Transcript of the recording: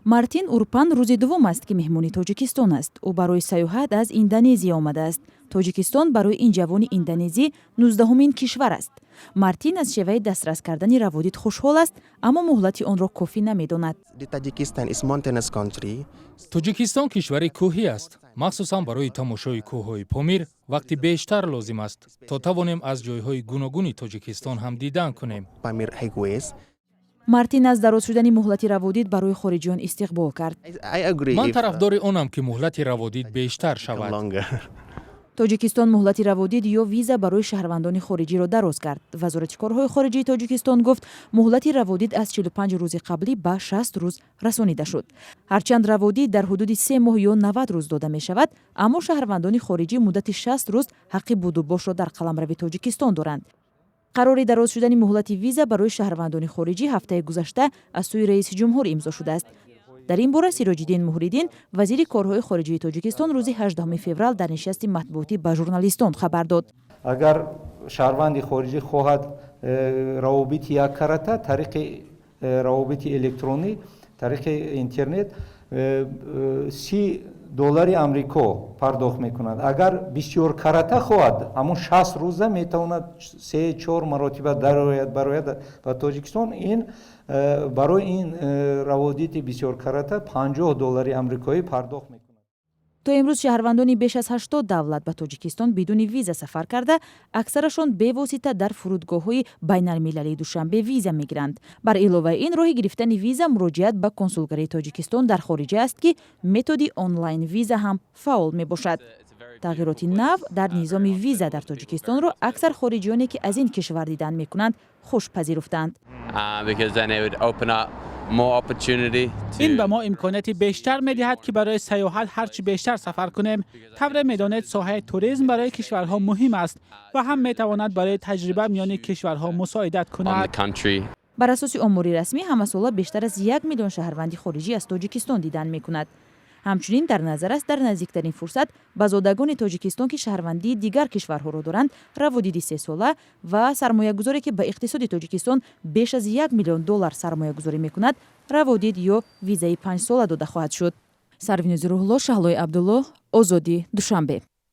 Мартин Урпан рӯзи дуввум аст, ки меҳмони Тоҷикистон аст. Ӯ барои сайёҳат аз Индонезия омадааст. Тоҷикистон барои ин ҷавони индонезӣ 19-умин кишвар аст. Мартин аз шеваи дастрас кардани раводид хушҳол аст, аммо муҳлати онро кофӣ намедонад. Тоҷикистон кишвари кӯҳӣ аст. Махсусан барои тамошои кӯҳҳои Помир вақти бештар лозим аст, то тавонем аз ҷойҳои гуногуни Тоҷикистон ҳам дидан кунем. Мартин аз дароз шудани муҳлати раводид барои хориҷиён истиқбол кард. I agree. Ман тарафдори онам, ки муҳлати раводид бештар шавад. Longer. Тоҷикистон муҳлати раводид ё виза барои шаҳрвандони хориҷиро дароз кард. Вазорати корҳои хориҷии Тоҷикистон гуфт, муҳлати раводид аз 45 рӯзи қаблӣ ба 60 рӯз расонида шуд. Ҳарчанд раводид дар ҳудуди 3 моҳ ё 90 рӯз дода мешавад, аммо шаҳрвандони хориҷӣ муддати 60 рӯз ҳаққи будубошро дар қаламрави Тоҷикистон доранд. Қарори дароз шудани муҳлати виза барои шаҳрвандони хориҷӣ ҳафтаи гузашта аз сӯи раиси ҷумҳур имзо шудааст. Дар ин бора Сироҷиддин Муҳриддин, вазири корҳои хориҷии Тоҷикистон, рӯзи 18 феврал дар нишасти матбуотӣ ба журналистон хабар дод. Агар шаҳрванди хориҷӣ хоҳад равобити яккарата тариқи равобити электронӣ, тариқи интернет 30 доллари Амрико пардохт мекунад. Агар бисёркарата хоҳад, ҳамун 60 рӯза метавонад се чор маротиба дарояд, барояд ба Тоҷикистон. Ин барои ин раводити бисёркарата 50 доллари амрикоӣ пардохт мекунад. То имрӯз шаҳрвандони беш аз 80 давлат ба Тоҷикистон бидуни виза сафар карда, аксарашон бевосита дар фурудгоҳҳои байналмилалии Душанбе виза мегиранд. Бар иловаи ин, роҳи гирифтани виза муроҷиат ба консулгарии Тоҷикистон дар хориҷа аст, ки методи онлайн виза ҳам фаъол мебошад. Тағйироти нав дар низоми виза дар Тоҷикистонро аксар хориҷиёне, ки аз ин кишвар дидан мекунанд, хуш пазируфтанд. Ин ба мо имконияти бештар медиҳад, ки барои сайёҳат ҳарчи бештар сафар кунем. Тавре медонед, соҳаи туризм барои кишварҳо муҳим аст ва ҳам метавонад барои таҷриба миёни кишварҳо мусоидат кунад. Бар асоси омори расмӣ, ҳамасола бештар аз 1 миллион шаҳрванди хориҷӣ аз Тоҷикистон дидан мекунад. Ҳамчунин дар назар аст, дар наздиктарин фурсат ба зодагони Тоҷикистон, ки шаҳрвандии дигар кишварҳоро доранд, раводиди сесола ва сармоягузоре, ки ба иқтисоди Тоҷикистон беш аз 1 миллион доллар сармоягузорӣ мекунад, раводид ё визаи панҷсола дода хоҳад шуд. Сарвинози Рӯҳулло, Шаҳлои Абдулло, Озодӣ, Душанбе.